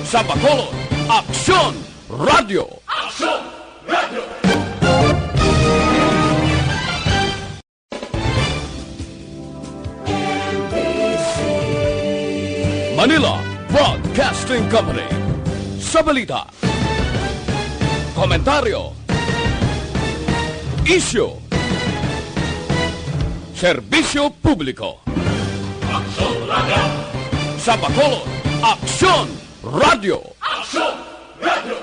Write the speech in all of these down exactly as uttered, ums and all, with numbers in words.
Sa Bacolod, Aksyon Radio. Aksyon Radio. Manila Broadcasting Company. Sa balita, komentaryo, isyu, serbisyo publiko. Aksyon Radio. Sa Bacolod, Aksyon Radio. Aksyon Radio.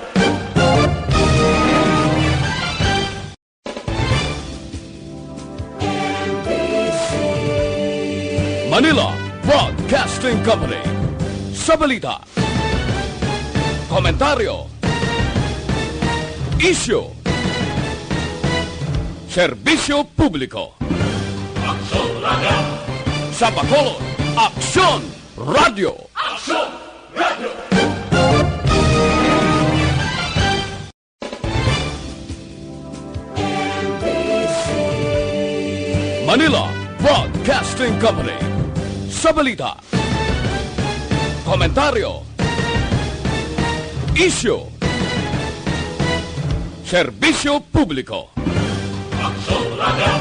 Manila Broadcasting Company. Sa balita, komentaryo, isyu, serbisyo publiko. Aksyon Radio. Sa Bacolod, Aksyon Radio. Aksyon Radio. Manila Broadcasting Company. Sa balita, komentaryo, isyu, serbisyo publiko. Aksyon Radio.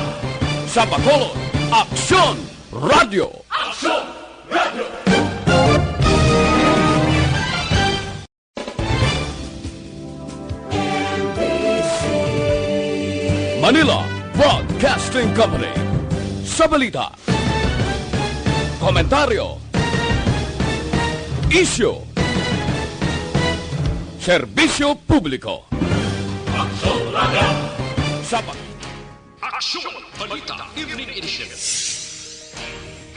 Sa Bacolod, Aksyon Radio. Aksyon Radio. Manila Broadcasting Company. Sa balita, komentaryo, isyu, serbisyo publiko. Aksyon Radio. Sa ba- Aksyon Balita Evening Edition.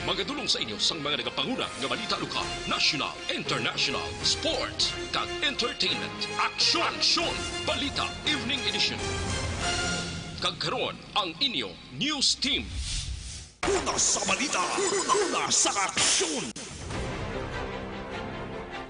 Magadulong sa inyo sang mga nagapanguna nga balita lokal, national, international, sports, kag entertainment. Aksyon! Aksyon! Balita Evening Edition. Kag karon, ang inyo news team. Una sa balita, una sa aksyon.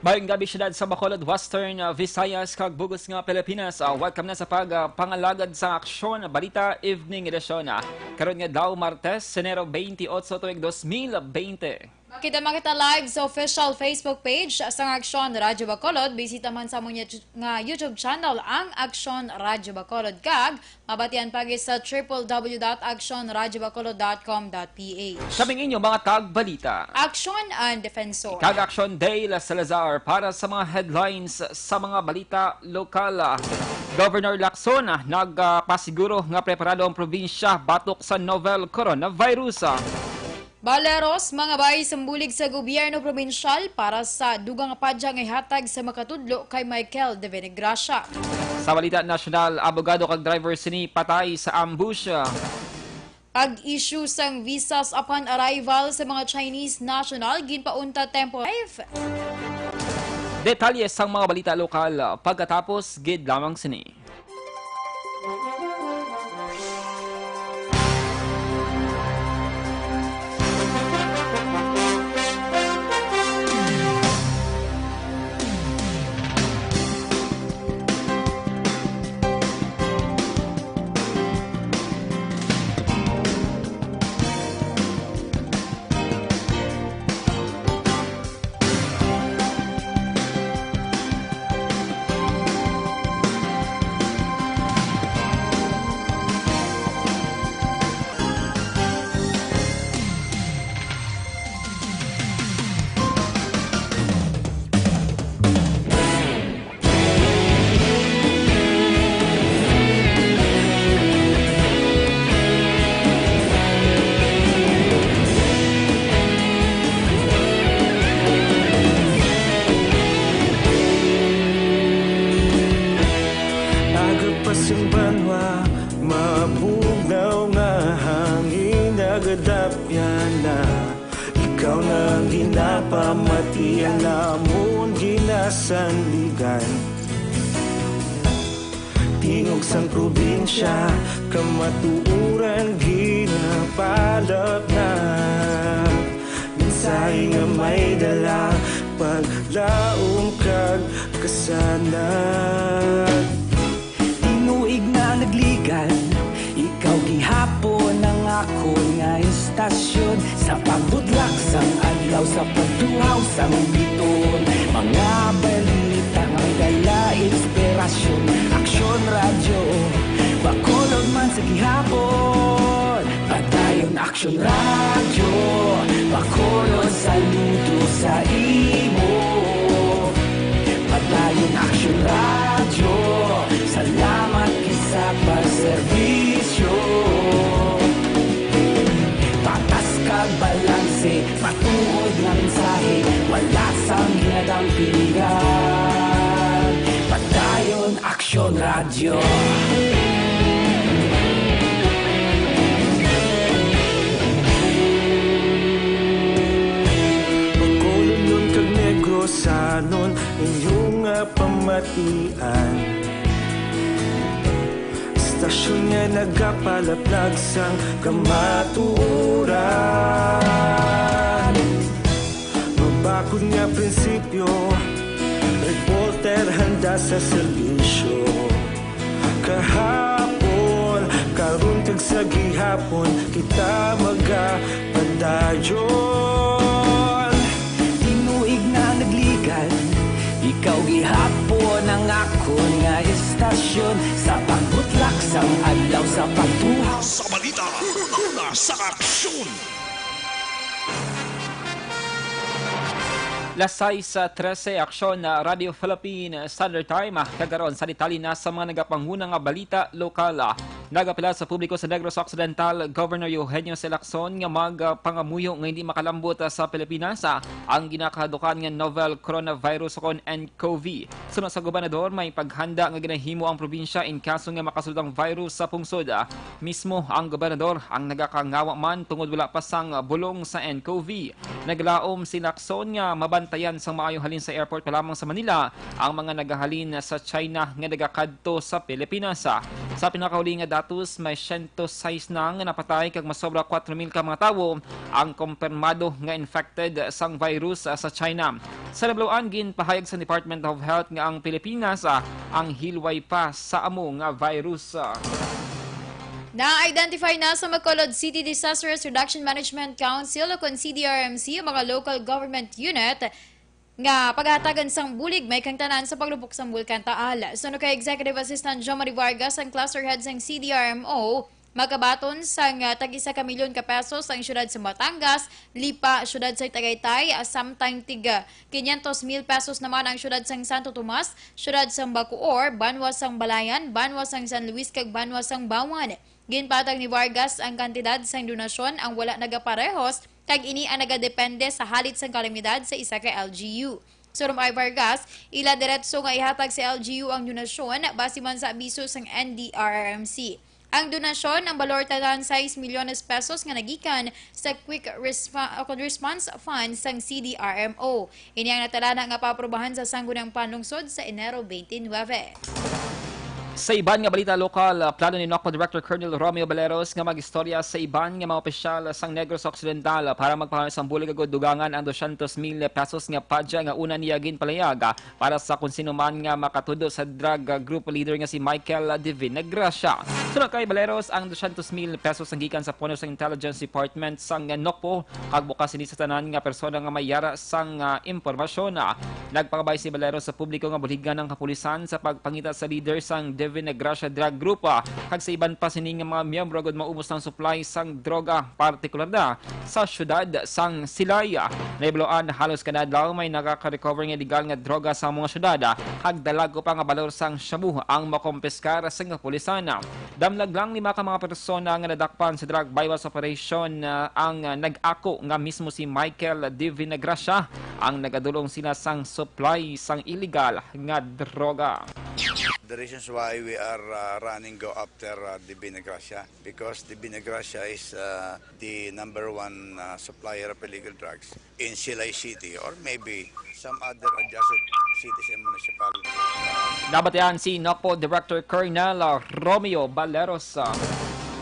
Maayong gabi, siyudad sa Bacolod, Western, uh, Visayas, kag bug-os nga Pilipinas. Uh, welcome na sa pag, uh, pangalagad sa Aksyon Balita Evening Edition, uh, karon nga adlaw, Martes, Enero twenty-eight, tuig dos mil bente. Makita, makita live sa official Facebook page sang Aksyon Radyo Bacolod. Bisita man sa among YouTube, nga YouTube channel, ang Aksyon Radyo Bacolod, kag mabatian pa gid sa triple W dot aksyon radyo bacolod dot com dot P H. Kami ang inyo mga tagbalita. Aksyon ang Defensor. Kag Aksyon Dale Salazar para sa mga headlines sa mga balita lokal. Governor Lacson, ah, nagpasiguro nga preparado ang probinsya batok sa novel coronavirus. Baleros, mga bay sa bulig sa gobyerno probinsyal para sa dugang nga padya nga ihatag sa makatudlo kay Michael de Venegracia. Sa balita nasyonal, abogado kag driver sini patay sa ambush. Pag-issue sang visas upon arrival sa mga Chinese national ginpauntat tempo life. Detalye sang mga balita lokal pagkatapos gid lamang sini. Aga pa sang banwa, mabugnaw nga hangin, nagadapyan na. Ikaw na ang ginapamati, ang amon ginasandigan. Tingog sang probinsya, kamatuoran ginapalapnag. Mensahe nga may dala, paglaom kag kasanag. Tinuig na nagligan, ikaw gihapon ang akon nga istasyon. Sa pagbutlak sang adlaw, sa pagtuhaw sang biton, mga balita. Aksyon Radyo, Bacolod, saludo sa imo. Padayon Aksyon Radyo, salamat gid sa pagserbisyo. Patas kag balanse, matuod nga mensahe, wala sang ginadampingan. Padayon Aksyon Radyo. Bacolodnon kag Negrosanon, inyo nga pamatian. Istasyon nga nagapalaplag sang kamatuoran. Mabakod nga prinsipyo, reporter handa sa serbisyo. Kahapon, karon kag sa gihapon, kita magapadayon. Tinuig na nagligan, ikaw gihapon ang akon nga istasyon. Sa pagbutlak sang adlaw, sa pagtuhaw sa balita, una sa aksyon. Las sais trese, Aksyon, ah, Radio Philippine Standard Time, ah, kag karon sa detalye na sa mga nagapanguna nga balita lokal, ah. Nagapila sa publiko sa Negros Occidental, Governor Eugenio C. Lacson nga magpangamuyo nga hindi makalambot, ah, sa Pilipinas, ah, ang ginakahadukan nga novel coronavirus o kon N C O V. Suno sa gobernador, may paghanda nga ginahimo ang probinsya in kaso nga makasulod ang virus sa pungsod. Mismo ang gobernador ang nagakangawa man tungod wala pa sang bulong sa N C O V. Naglaom si Lacson nga mabantayan sang maayo halin sa airport pa lamang sa Manila ang mga nagahalin sa China nga nagakadto sa Pilipinas. Sa pinakauli nga datos, may siyento sais na nga napatay kag masobra kwatro mil ka mga tawo ang kumpirmado nga infected sang virus, ah, sa China. Sa nabaluan, ginpahayag sa Department of Health nga ang Pilipinas, ah, ang hilway pa sa amo nga virus. Na-identify na sa Bacolod City Disaster Risk Reduction Management Council o kon C D R M C ang mga local government unit nga pagahatagan sang bulig may kang tanan sa paglupok sang Bulkan Taal. Suno kay Executive Assistant Jomari Vargas, ang cluster head sang C D R M O, makabaton sang, ah, tag isa ka milyon ka pesos ang siyudad sa Batangas, Lipa, siyudad sa Tagaytay, ah, samtang tig, ah, quinientos mil pesos naman ang siyudad sang Santo Tomas, siyudad sang Bacoor, banwa sang Balayan, banwa sang San Luis, kag banwa sang Bawan. Ginpatag ni Vargas ang kantidad sang donasyon ang wala nagaparehos, kag ini ang nagadepende sa halit sang kalamidad sa isa ka L G U. Suno kay Vargas, ila diretso nga ihatag sa L G U ang donasyon base man sa abiso sang N D R R M C. Ang donasyon, ang balor tanan sais milyones pesos nga nagikan sa Quick Respo-, o kon Response Fund sang C D R M O. Ini ang natalana nga paaprubahan sa Sangguniang Panlungsod sa Enero twenty-nine. Sa iban nga balita lokal, ah, plano ni NOCPO Director Colonel Romeo Baleros nga mag-istorya sa iban nga mga opisyal sang Negros Occidental para magpahayag sang bulig agud dugangan ang dosyentos mil pesos nga padya nga una niya ginpalayag, ah, para sa kon sino man nga makatudo sa drug, ah, group leader nga si Michael Divina Gracia. Suno kay Baleros, ang dosyentos mil pesos ang gikan sa pondo sa Intelligence Department sang NOCPO, kag bukas ini sa tanan nga persona nga may yara sang, ah, impormasyon. Nagpakabay si Baleros sa publiko nga buligan ang kapulisan sa pagpangita sa leader sang Divina Gracia Drug Group, ah, kag sa iban pa sini nga mga miyembro agud maubos ang supply sang droga, partikular na sa siyudad sang Silay. Nahibaluan, halos kada adlaw may nakaka-recover nga illegal nga droga sa mga siyudad, ah, kag dalago pa nga balor sang shabu ang makompiskar sang kapulisan. Damlag lang lima ka mga persona nga nadakpan sa drug buy-bust operation, ah, ang, ah, nag-ako nga mismo si Michael Divinagracia ang nagadulong sila sang supply sang illegal nga droga. The reasons why we are, uh, running go after, uh, Divinagracia, because Divinagracia is, uh, the number one, uh, supplier of illegal drugs in Silay City, or maybe some other adjacent cities and municipal. Nabatian si NOCPO Director Colonel Romeo Baleros.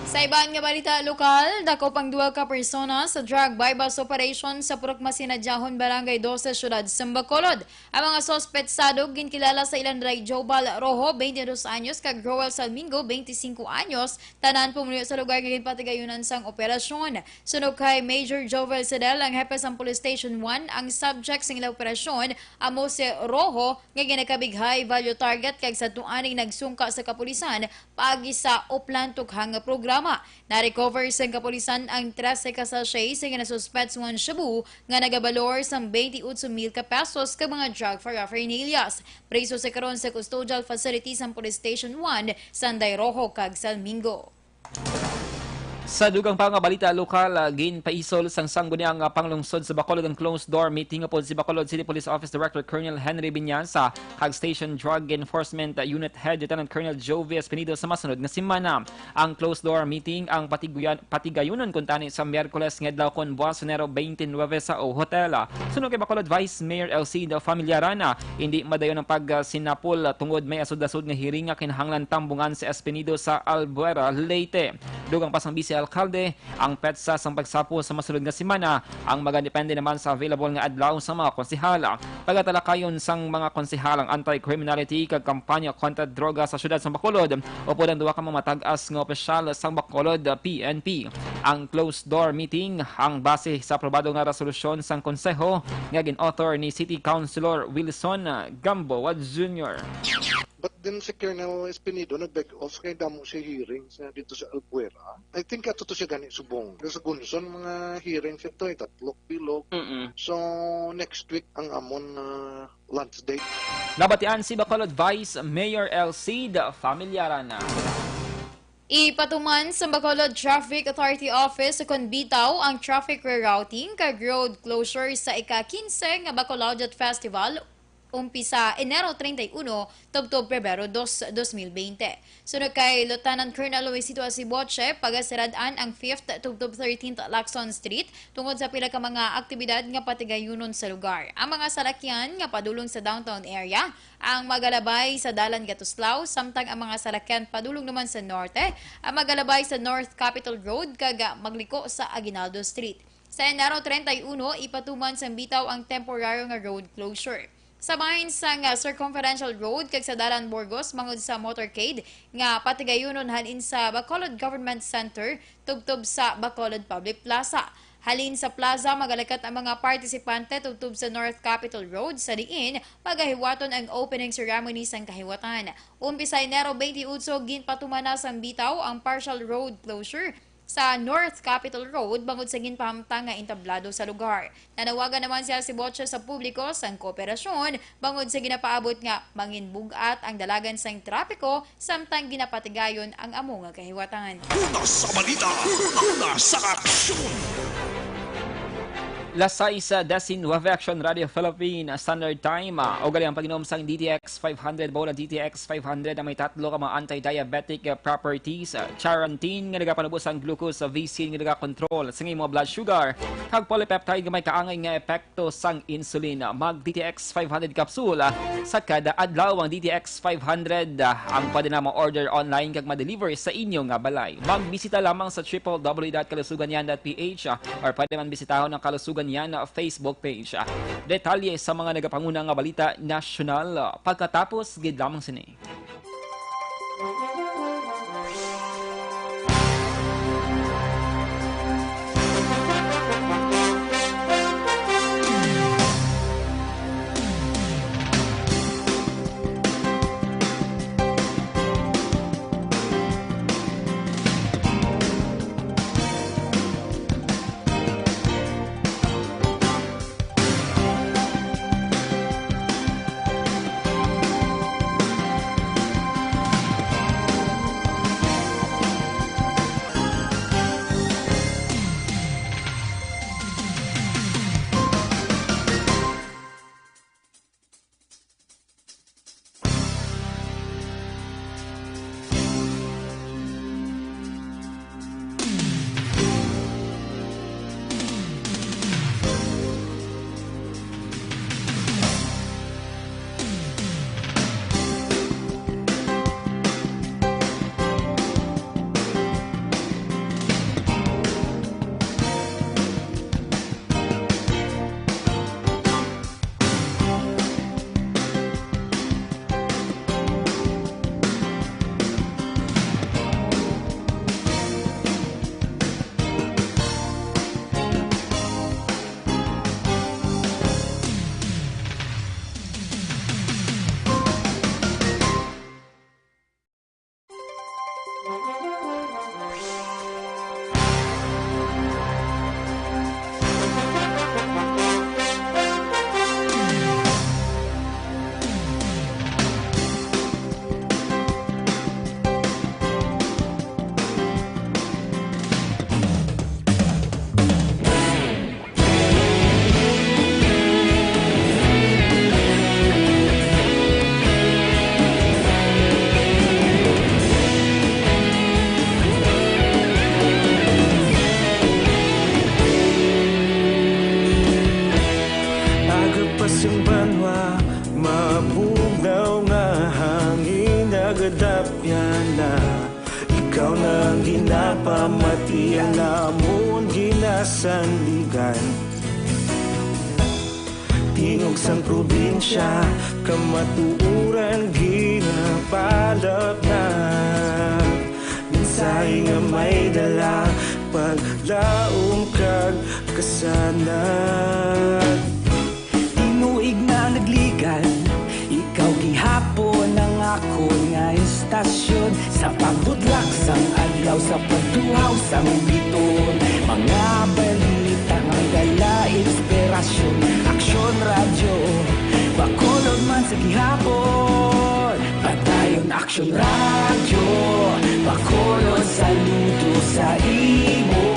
Sa iban nga balita lokal, dakop ang duha ka persona sa drug buy-bust operation sa Purok Masinadyahon, Barangay Doce, Siyudad sa Bacolod. Ang mga suspetsado ginkilala sa ilang Ray Jobal Rojo, twenty-dos anyos, kag Roel Salmingo, twenty-cinco anyos, tanan pumuyo sa lugar nga ginpatigayunan sang operasyon. Suno kay Major Jovel Sedel, ang hepe sang Police Station one, ang subject sang ilang operasyon amo si Rojo, nga ginakabig high value target, kag sa tuaning nagsungka sa kapulisan paagi sa Oplan Tukhang nga programa. Tama, na-recover sang kapulisan ang trese ka sachet sa ginasuspetsahang shabu nga nagabalor sang twenty-eight mil ka pesos kag mga drug paraphernalias. Preso sa karon sa custodial facility sang Police Station one, Sanday Rojo kag Salmingo. Sa dugang pa nga balita lokal, ah, ginpaisol sang Sangguniang, ah, Panglungsod sa Bacolod ang closed door meeting upod si Bacolod City Police Office Director Colonel Henry Viñasa kag Station Drug Enforcement, ah, Unit Head Lieutenant Colonel Jovi Espinido sa masunod nga semana. Ang closed door meeting ang patiguyan-, patigayunon kuntani sa Miyerkules nga adlaw kon buwas Enero twenty-nine sa O Hotel. Suno kay Bacolod Vice Mayor Elcid Familiaran, hindi madayon ang pagsinapol tungod may asod-asod nga hearing nga kinahanglan tambungan sa Espinido sa Albuera, Leyte. Dugang pa sang Vice Alcalde, ang petsa sang pagsapol sa masunod nga semana ang magadepende naman sa available nga adlaw sa mga konsehal. Pagatalakayon sang mga konsehal ang anti-criminality kag kampanya kontra droga sa siyudad sa Bacolod, upod ang duha ka mga matag-as nga opisyal sang Bacolod P N P. Ang closed door meeting ang base sa aprobado nga resolusyon sang Konseho nga gin-author ni City Councilor Wilson Gamboa Junior. But then si Colonel Espinido nag-beg off kay damo siya hearings na dito sa Albuera. I think ato to siya gani subong. Sa Gunson, mga hearings ito, eh, tatlo bilog. Mm-mm. So, next week ang amon, ah, launch date. Nabatian si Bacolod Vice Mayor Elcid Familiaran. Ipatuman sa Bacolod Traffic Authority Office kon bitaw ang traffic rerouting kag road closure sa ika-quince nga Bacolod Youth Festival, umpisa Enero treinta y uno tubtob Pebrero dos, dos mil bente. Suno kay Lieutenant Colonel Luisito Asiboche, pagasirad-an ang fifth tubtob thirteenth Lacson Street tungod sa pila ka mga aktibidad nga patigayunon sa lugar. Ang mga salakyan nga padulong sa downtown area ang magalabay sa Dalan Gatuslao, samtang ang mga salakyan padulong naman sa norte ang magalabay sa North Capitol Road kag magliko sa Aguinaldo Street. Sa Enero treinta y uno, ipatuman sang bitaw ang temporaryo nga road closure. Sa bahin sang, ah, Circumferential Road kag sa Dalan Burgos bangod sa motorcade nga patigayunon halin sa Bacolod Government Center tubtob sa Bacolod Public Plaza. Halin sa plaza, magalakat ang mga partisipante tubtob sa North Capitol Road, sa diin magahiwaton ang opening ceremony sang kahiwatan. Umpisa Enero twenty-eight, ginpatuman na sang bitaw ang partial road closure sa North Capitol Road bangod sa ginpahamtang nga entablado sa lugar. Nanawagan naman si Asiboche sa publiko sang kooperasyon bangod sa ginapaabot nga manginbug-at ang dalagan sang trapiko samtang ginapatigayon ang amo nga kahiwatan. Una sa balita, una sa aksyon. Las sais, ah, disinuebe, Action Radio Philippine, ah, Standard Time, ah, ugali ang pag-inom sang D T X five hundred, bola D T X five hundred na may tatlo ka mga anti-diabetic, ah, properties, ah, charantin nga nagapanubo sang glucose, ah, V C N nga nagakontrol sa imo blood sugar, kag polypeptide nga may kaangay nga epekto sang insulin. Mag D T X five hundred capsule, ah, sa kada adlaw. Ang D T X five hundred, ah, ang pwede na ma-order online kag ma-deliver sa inyo nga balay. Magbisita lamang sa triple W dot kalusugan yan dot P H, ah, or pwede man bisitahon ang Kalusugan Yan Facebook page. Detalye sa mga nagapanguna nga balita nasyonal, pagkatapos gid lamang sini. Kadapyana, ikaw na ang ginapamati, ang amon ginasandigan. Tingog sang probinsya, kamatuoran ginapalapnag. Mensahe nga may dala, paglaom kag kasanag. Tinuig na nagligad, ikaw gihapon ang akon nga istasyon. Sa pagbudlak sang adlaw, sa pagduhaw sang biton, mga balita nga dala inspirasyon. Aksyon Radyo, Bacolod man sa gihapon. Padayon Aksyon Radyo, Bacolod, saludo sa imo.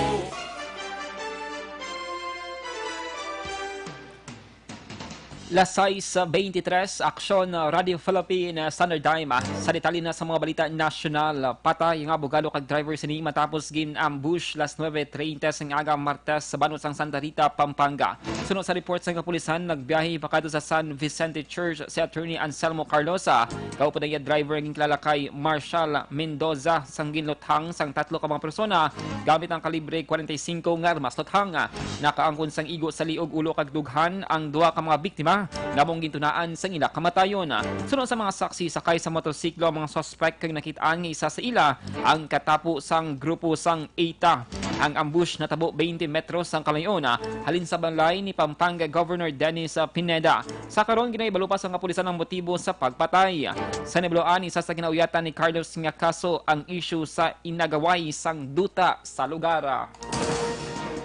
Las sais beintitres, Aksyon, uh, Radio Philippine, uh, Standard Time. Uh, sa detalye na sa mga balita nasyonal, uh, patay nga abogado kag driver sini matapos gin-ambush las nuebe treinta sang aga Martes sa banwa sang Santa Rita, Pampanga. Suno sa report sang kapulisan, nagbiyahe pakadto sa San Vicente Church si Attorney Anselmo Carlosa, kauban ang iya driver nga ginkilala kay Marshall Mendoza, sang ginluthang sang tatlo ka mga persona gamit ang kalibre kwarenta y cinco nga armas luthang. Nakaangkon sang igo sa liog, ulo kag dughan ang duha ka mga biktima nga among gintunaan sang ila kamatayon. Suno sa mga saksi, sakay sa motorsiklo ang mga suspek kag nakit-an nga isa sa ila ang katapo sang grupo sang ETA. Ang ambush natabo twenty metros ang kalayon, ah, halin sa balay ni Pampanga Governor Dennis, ah, Pineda. Sa karon, ginahibalo pa sang kapulisan ang motibo sa pagpatay. Sa nabal-an, isa sa ginauyatan ni Carlos nga kaso ang isyu sa inagaway sang duta sa lugar.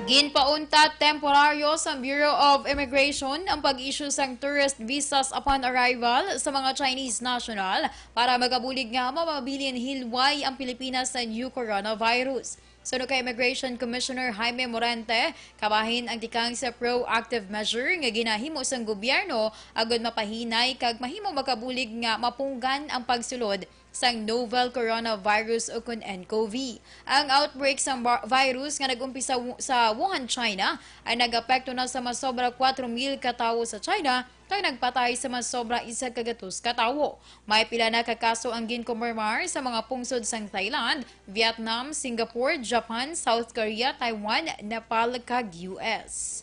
Ginpauntat temporaryo sa Bureau of Immigration ang pag-issue sang tourist visas upon arrival sa mga Chinese national para makabulig nga mapabilin hilway ang Pilipinas sa new coronavirus. Suno kay Immigration Commissioner Jaime Morente, kabahin ang tikang sa proactive measure nga ginahimo sang gobyerno agud mapahinay kag mahimo makabulig nga mapunggan ang pagsulod sang novel coronavirus ukon N C O V. Ang outbreak sang bar-, virus nga nag-umpisa wu-, sa Wuhan, China, ay nag-apekto na sa mas sobra kuwatro mil ka tawo sa China kag nagpatay sa mas sobra isa ka gatos ka tawo. May pila na ka kaso ang ginkompormar sa mga pungsod sang Thailand, Vietnam, Singapore, Japan, South Korea, Taiwan, Nepal, kag U S.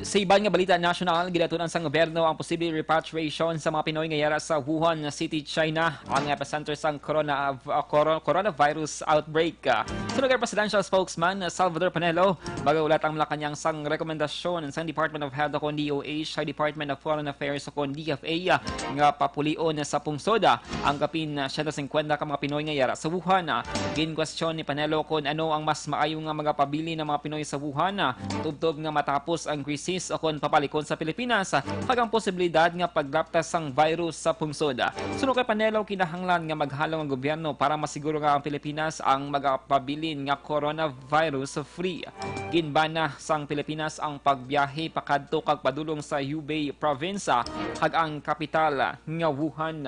Sa iban nga balita nasyonal, gidatunan sang gobyerno ang posible repatriation sa mga Pinoy nga yara sa Wuhan City, China, ang epicenter sang corona-, uh, coro-, coronavirus outbreak. Suno kay Presidential Spokesman Salvador Panelo, magaulat ang Malacañang sang rekomendasyon sang Department of Health o kon D O H sa Department of Foreign Affairs o kon D F A nga papulion sa pungsod ang kapin siyento singkwenta ka mga Pinoy nga yara sa Wuhan. Ginkwestiyon ni Panelo kon ano ang mas maayo nga magapabilin ang mga Pinoy sa Wuhan, tubtob nga matapos ang krisis o kon pabalikon sa Pilipinas, kag ang posibilidad nga paglaptas sang virus sa pungsod. Suno kay Panelo, kinahanglan nga maghalong ang gobyerno para masiguro nga ang Pilipinas ang magapabilin nga coronavirus free. Ginbana sang Pilipinas ang pagbiyahe pakadto kag padulong sa Hubei Province, kag ang kapital nga Wuhan.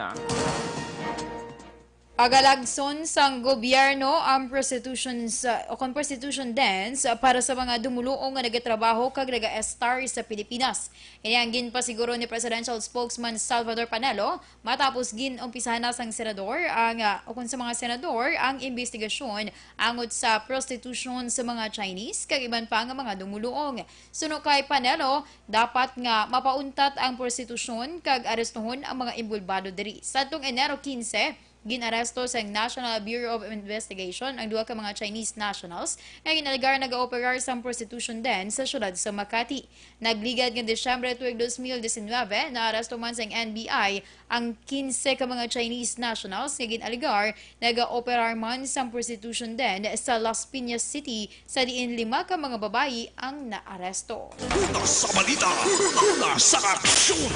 Pagalagson sang gobyerno ang prostitution sa, o kon prostitution dens para sa mga dumuluong nga nagatrabaho kag nagaestar sa Pilipinas. Ini ang ginpasiguro ni Presidential Spokesman Salvador Panelo matapos gin-umpisahan na sang senador ang, ah, o kon sa mga senador ang imbestigasyon angot sa prostitution sa mga Chinese kag iban pa nga mga dumuluong. Suno kay Panelo, dapat nga mapauntat ang prostitusyon kag arestohon ang mga inbolbado diri. Sadtong Enero quince, gin-aresto sang National Bureau of Investigation ang duha ka mga Chinese nationals nga gin-alegar nagaoperar sang prostitution den sa siyudad sa Makati. Nagligad nga Disyembre tuig dos mil diecinuebe, naaresto man sang N B I ang quince ka mga Chinese nationals nga gin-alegar nagaoperar man sang prostitution den sa Las Piñas City, sa diin lima ka mga babayi ang naaresto. Una sa balita, una sa aksyon.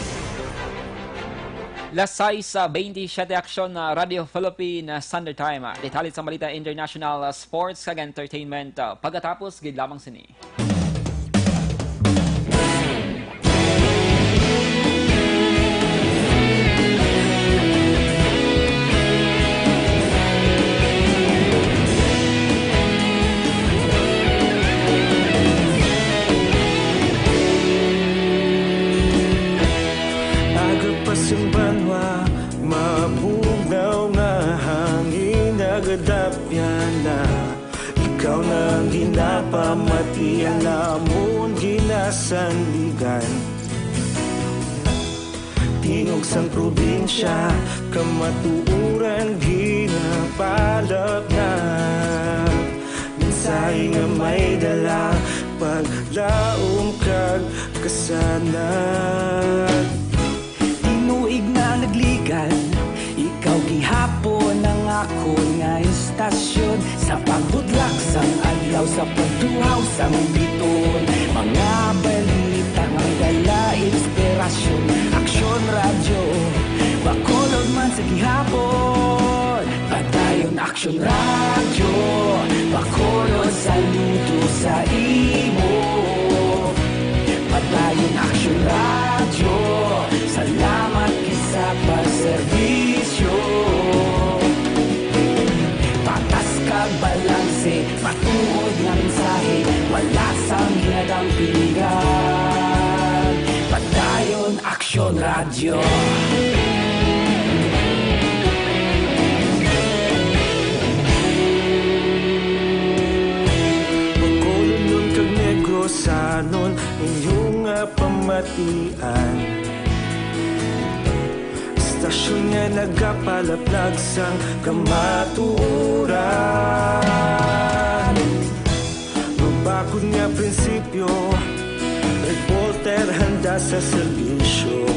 Las sais beintisiyete, Aksyon, uh, Radio Philippine, uh, Standard Time. Uh, detalye sa balita international, uh, sports, kag entertainment, uh, pagkatapos gid lamang sini. Aga pa sang banwa, ma- Bugnaw nga hangin nagadapyan na. Ikaw na ang ginapamatian namon ginasandigan. Tingog sang probinsya, kamatuoran ginapalapnag. Mensahe nga may dala, paglaom kag kasanag. Tinuig na nagligan, ikaw gihapon ang akon nga istasyon. Sa pagbutlak sang adlaw, sa pagtuhaw sang biton, mga balita nga may dala inspirasyon. Aksyon Radyo, Bacolod man sa gihapon. Padayon Aksyon Radyo, Bacolod, saludo sa imo. Padayon Aksyon Radyo, salamat gid sa pagserbisyo. Patas kag balanse, matuod nga mensahe, wala sang ginadampingan. Padayon Aksyon Radyo. Bacolodnon kag Negrosanon, inyo nga pamatian. Istasyon nga nagapalaplag sang kamatuoran. Mabakod nga prinsipyo, reporter handa sa serbisyo.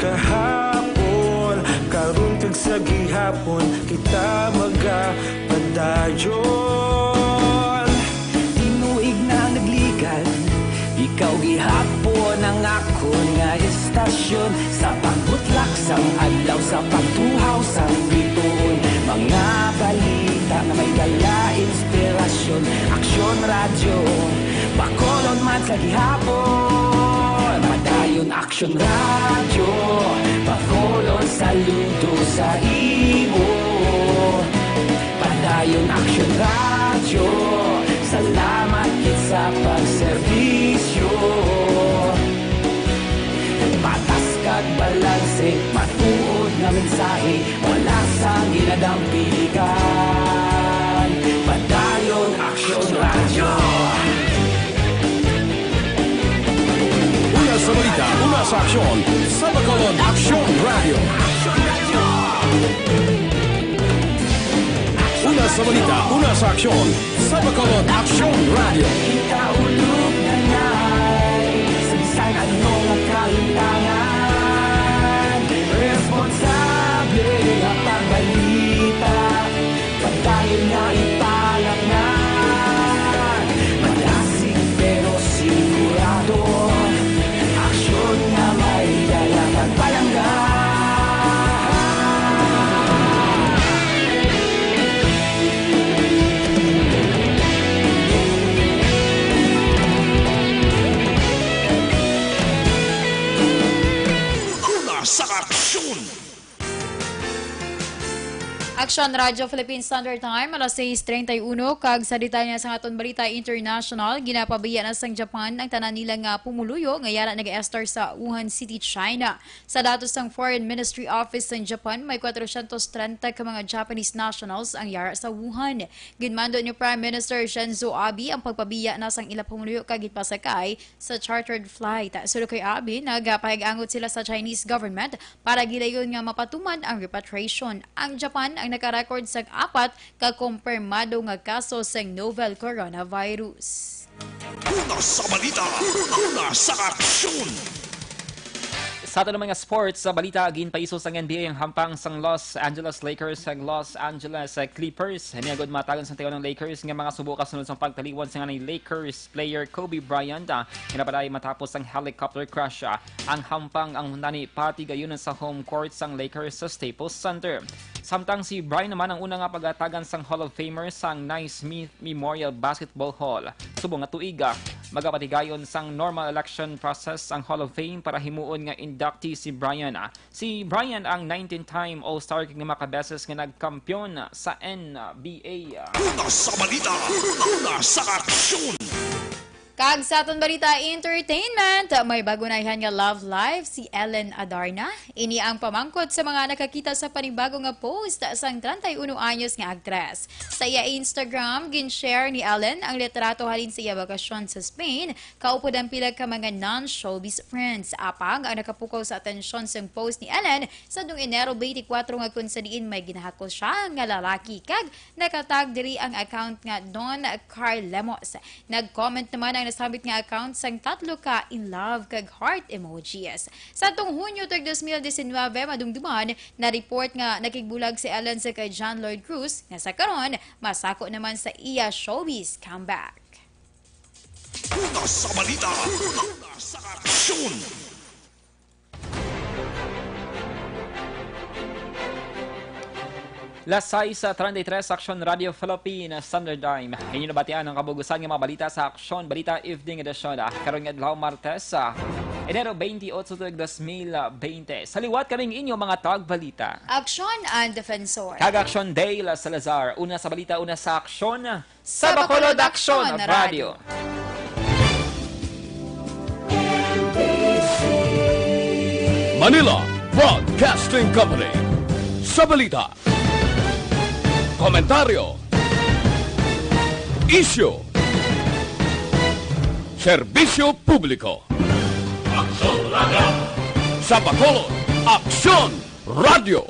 Kahapon, karon kag sa gihapon, kita magapadayon. Tinuig na nagligan, ikaw gihapon ang akon nga istasyon. Sa pagbutlak sang adlaw, sa pagtuhaw sang bituon, mga balita nga may dala inspirasyon. Aksyon Radyo, Bacolod man sa gihapon. Padayon Aksyon Radyo, Bacolod, saludo sa imo. Padayon Aksyon Radyo, salamat gid sa pagserbisyo. Patas kag balanse, matuod nga mensahe, wala sang ginadampingan. Padayon Aksyon Radyo. Una sa balita, una sa aksyon, sa Bacolod Aksyon Radyo. Una sa balita, una sa aksyon, sa Bacolod Aksyon Radyo. Kita ulog na ngay, sa bisan ano nga kalimtangan, responsable nga pagbalita, padayon nga ipalapngan. Madasig pero sigurado, aksyon nga may dala kag palangga. Una sa aksyon. Aksyon Radyo Philippine Standard Time, alas sais treinta y uno, kag sa detalye sa aton balita international, ginapabiya na sang Japan ang tanan nila nga pumuluyo nga yara nag-estar sa Wuhan City, China. Sa datos sang Foreign Ministry Office sang Japan, may kwatrocientos treinta ka mga Japanese nationals ang yara sa Wuhan. Ginmando ni Prime Minister Shinzo Abe ang pagpabiya na sang ila pumuluyo kag ginpasakay sa chartered flight. Suno kay Abe, nagapahig-angot sila sa Chinese government para gilayon nga mapatuman ang repatriation. Ang Japan ang nakarecord sang apat ka kumpirmado nga kaso sang novel coronavirus. Una sa balita, una sa aksyon. Sa aton mga sports sa balita, ginpaiso sang N B A ang hampang sang Los Angeles Lakers kag Los Angeles Clippers. Niagod matagan sa tiyo ng Lakers nga mga subo kasunod sa pagtaliwan sa ni Lakers player Kobe Bryant, ah, nga napaday matapos ang helicopter crash, ah. Ang hampang ang nani pati gayunan sa home court sang Lakers sa Staples Center. Samtang si Bryant naman ang una nga pagatagan sang Hall of Famer sang Naismith Memorial Basketball Hall. Subong nga tuiga, magapatigayon sang normal election process ang Hall of Fame para himuon nga inductee si Bryant. Si Bryant ang nineteen-time All-Star kag lima ka beses nga nagkampiyon sa N B A. Una sa balita, una sa aksyon. Kag sa aton balita entertainment, may bago na nga love life si Ellen Adarna. Ini ang pamangkot sa mga nakakita sa panibago nga post sang treinta y uno anyos nga aktres. Sa iya Instagram, gin-share ni Ellen ang litrato halin sa iya bakasyon sa Spain, kaupod ang pila ka mga non-showbiz friends. Apang ang nakapukaw sa atensyon sang post ni Ellen sa dong Enero twenty-four nga kung sa diin may ginahakos siya nga lalaki kag nakatag diri ang account nga Don Carl Lemos. Nag-comment naman ang nasambit nga account sang tatlo ka in love kag heart emojis. Sa tong Hunyo tag dos mil disinwebe, madumduman, na-report nga nakigbulag si Ellen sa kay John Lloyd Cruz, nga sa karon masako naman sa iya showbiz comeback. Una sa balita, una sa aksyon. Las sais treinta y tres, Aksyon Radio Philippine Standard Time. Inyo nabatian ang kabug-usan nga mga balita sa Aksyon Balita Evening Edition, ah, karon nga adlaw, Martes, ah, Enero twenty-eight, dos mil twenty. Sa liwat kaming inyo mga tagbalita. Aksyon ang Defensor. Kag Aksyon Dale Salazar. Una sa balita, una sa aksyon. Sa Bacolod Aksyon Radio. Manila Broadcasting Company. Sa balita, komentaryo, isyu, serbisyo publiko. Sa Bacolod, Aksyon Radio.